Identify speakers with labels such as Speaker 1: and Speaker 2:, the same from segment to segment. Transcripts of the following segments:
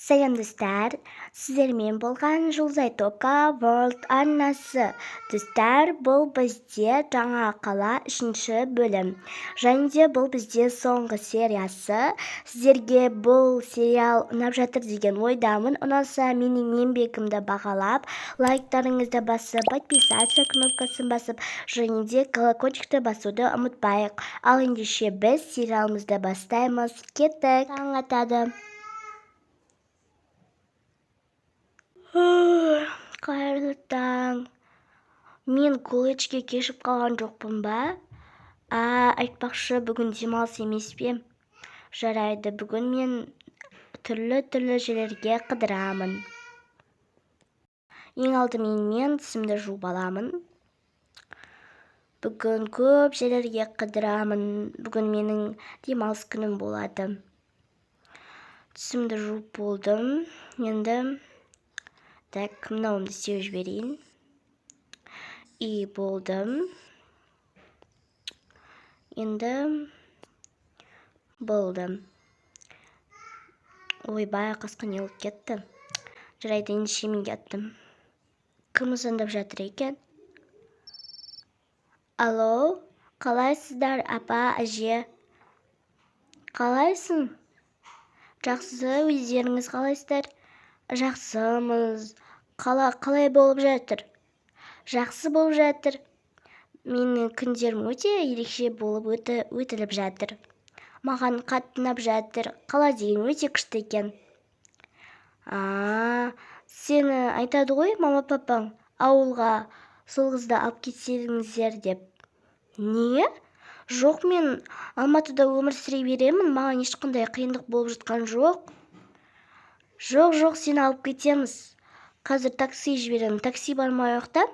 Speaker 1: Сәлем, достар! Сіздермен болған Жұлдызай Тока World арнасы. Достар, бұл бізде Жаңа қала, үшінші бөлім. Және де бұл бізде соңғы сериясы. Сіздерге бұл сериал ұнап жатыр деген ойдамын. Ұнаса, менің еңбегімді бағалап, лайктарыңызды басып, подписаться кнопкасын басып, және де колокольчикті басуды ұмытпайық. Ал ендеше біз сериалымызды бастаймыз. Кеттік! Таң атады. Қайырлы таң! Мен колледжге кешігіп қалған жоқпын ба? А, айтпақшы, бүгін демалыс емес пе? Жарайды, бүгін мен түрлі-түрлі жерлерге қыдырамын. Ең алдымен мен тісімді жуып аламын. Бүгін көп жерлерге қыдырамын. Бүгін менің демалыс күнім болады. Тісімді жуып болдым. Енді так, мынауымды істеп жіберейін. И болдым. Енді болды. Ойбай, қасқа не болып кетті? Жарайды, ендеше мен кеттім. Кім звондап жатыр екен? Алло, қалайсыздар, апа, әже? Қалайсың? Жақсы, өздеріңіз қалайсыздар? Жақсымыз. Қала қалай болып жатыр? Жақсы болып жатыр. Менің күндерім өте ерекше болып өтіліп жатыр. Маған қатты ұнап жатыр. Қала деген өте күшті екен. А, сені айтады ғой мама папаң ауылға сол қызды алып кетсеңіздер деп. Не? Жоқ, мен Алматыда өмір сүре беремін, маған ешқандай қиындық болып жатқан жоқ. Жоқ, жоқ, сені алып кетеміз. Қазір такси жіберемін. Такси бар ма жақта?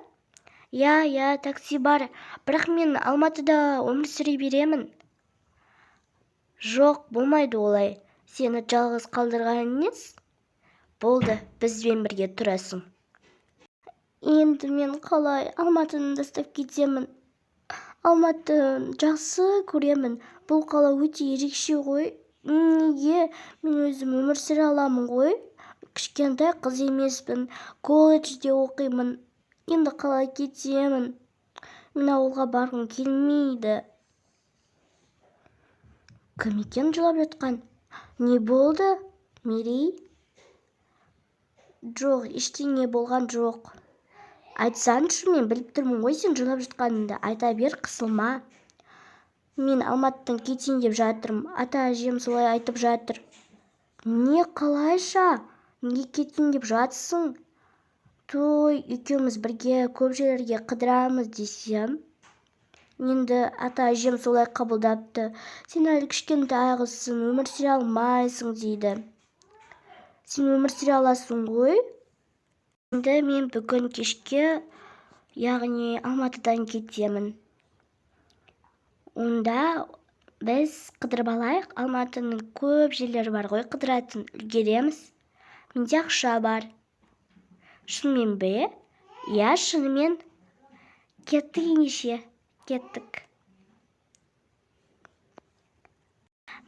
Speaker 1: Иә, иә, такси бар. Бірақ мен Алматыда өмір сүре беремін. Жоқ, болмайды олай. Сені жалғыз қалдырған несі? Болды, бізбен бірге тұрасың. Енді мен қалай Алматыны тастап кетемін? Алматы жақсы көремін. Бұл қала өте ерекше ғой. Неге мен өзім өмір сүре аламын ғой? Кішкентай қыз емеспін, колледжде оқимын. Енді қалай кетемін? Мен ауылға барғым келмейді. Кім екен жылап жатқан? Не болды, Мерей? Жоқ, ештеңе болған жоқ. Айтсаңшы, мен біліп тұрмын ғой сен жылап жатқаныңды. Айта бер, қысылма. Мен Алматыдан кетейін деп жатырмын. Ата-әжем солай айтып жатыр. Не, қалайша? Неге кетейін деп жатсың? Той, екеуміз бірге көп жерлерге қыдырамыз десем. Енді ата-әжем солай қабылдапты. Сен әлі кішкентай қызсың, өмір сүре алмайсың дейді. Сен өмір сүре аласың ғой? Енді мен бүгін кешке, яғни Алматыдан кетемін. Онда біз қыдырып алайық. Алматының көп жерлері бар ғой қыдыратын. Үлгереміз. Менде ақша бар. Шынымен бе? Иә, шынымен. Кеттік ендеше. Кеттік.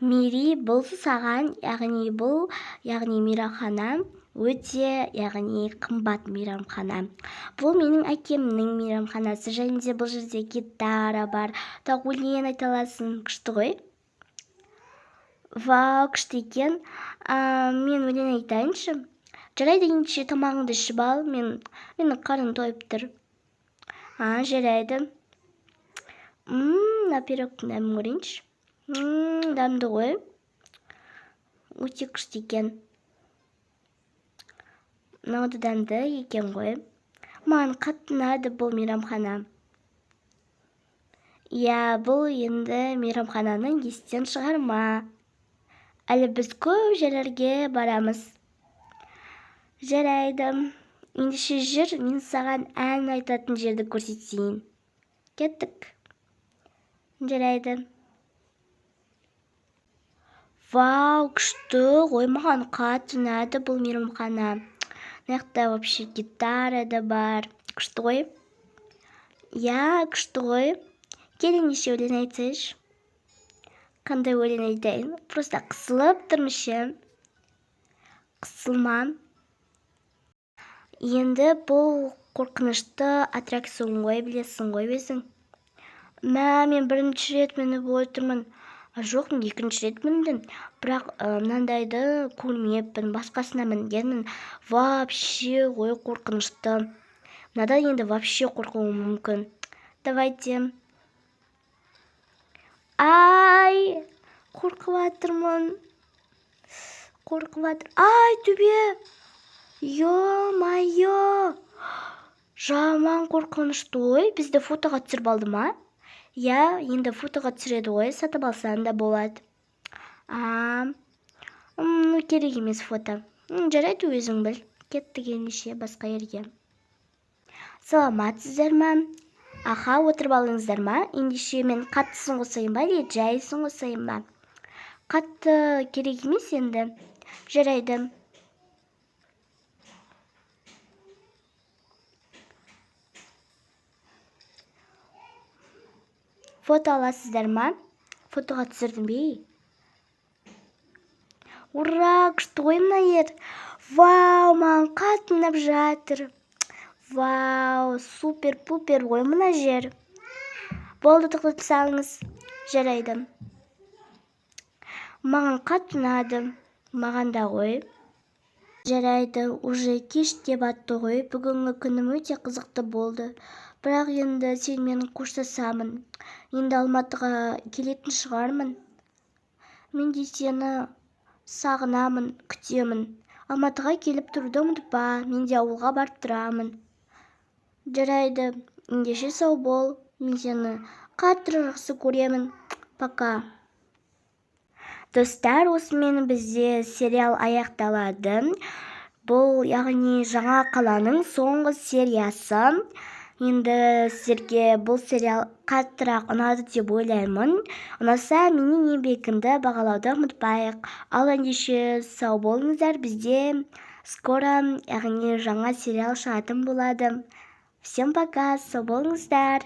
Speaker 1: Мерей, бұл саған, яғни бұл, яғни мейрамхана өте, яғни қымбат мейрамхана. Бұл менің әкемнің мейрамханасы, және де бұл жерде гитара бар. Тағы өлең айта аласың. Күшті ғой? Вау, күшті екен. Мен өлең айтайыншы. Жарайды, ендеше тамағыңды ішіп ал. Менің қарным тойып тұр. А, жарайды. Мына пирогтың дәмін көрейінші. Дәмді ғой. Өте күшті екен. Мынау да дәмді екен ғой. Маған қатты ұнады бұл мейрамхана. Иә, бұл енді мейрамхананы естен шығарма. Әлі біз көп жерлерге барамыз. Жарайды. Ендеше жүр, мен саған ән айтатын жерді көрсетейін. Кеттік. Жарайды. Вау, күшті ғой, маған қатты ұнады бұл мейрамхана. Мына жақта вообще гитара да бар. Күшті ғой? Иә, күшті ғой. Кел, ендеше өлең айтсайшы. Қандай өлең айтайын? Просто қысылып тұрмын ше. Қысылма. Енді бұл қорқынышты аттракцион ғой, білесің ғой өзің. Мә, мен бірінші рет мініп отырмын. Жоқ, мен екінші рет міндім. Бірақ мынандайды көрмеппін, басқасына мінгенмін. Вообще ғой қорқынышты. Мынадан енді вообще қорқуым мүмкін. Давайте. Ай, қорқып жатырмын. Қорқып жатыр. Ай, төбе. Ё-моё. Жаман қорқынышты ғой. Бізді фотоға түсіріп алды ма? Иә, енді фотоға түсіреді ғой, сатып алсаң да болады. Ну, керек емес фото. Жарайды, өзің біл. Кеттік ендеше басқа жерге. Саламатсыздар ма? Аха, отырып алыңыздар ма? Ендеше мен қаттысын қосайын ба, или жайысын қосайын ба? Қатты керек емес енді. Жарайды. Фото аласыздар ма? Фотоға түсірдім бе? Ура, күшті ғой мына жер. Вау, маған қатты ұнап жатыр. Вау, супер-пупер ғой мына жер. Болды, тоқтатсаңыз. Жарайды. Маған қатты ұнады. Маған да ғой. Жарайды, уже кеш те батты ғой. Бүгінгі күнім өте қызықты болды. Бірақ енді сенімен қоштасамын. Енді Алматыға келетін шығармын. Мен де сені сағынамын, күтемін. Алматыға келіп тұруды ұмытпа, мен де ауылға барып тұрамын. Жарайды, ендеше сау бол. Мен сені қатты жақсы көремін. Пока. Достар, осымен бізде сериал аяқталады. Бұл, яғни, жаңа қаланың соңғы сериясы. Енді сіздерге бұл сериал қаттырақ ұнады деп ойлаймын. Ұнаса, менің еңбегімді бағалауды ұмытпайық. Ал ендеше сау болыңыздар. Бізде скоро, яғни, жаңа сериал шығатын болады. Всем пока, сау болыңыздар.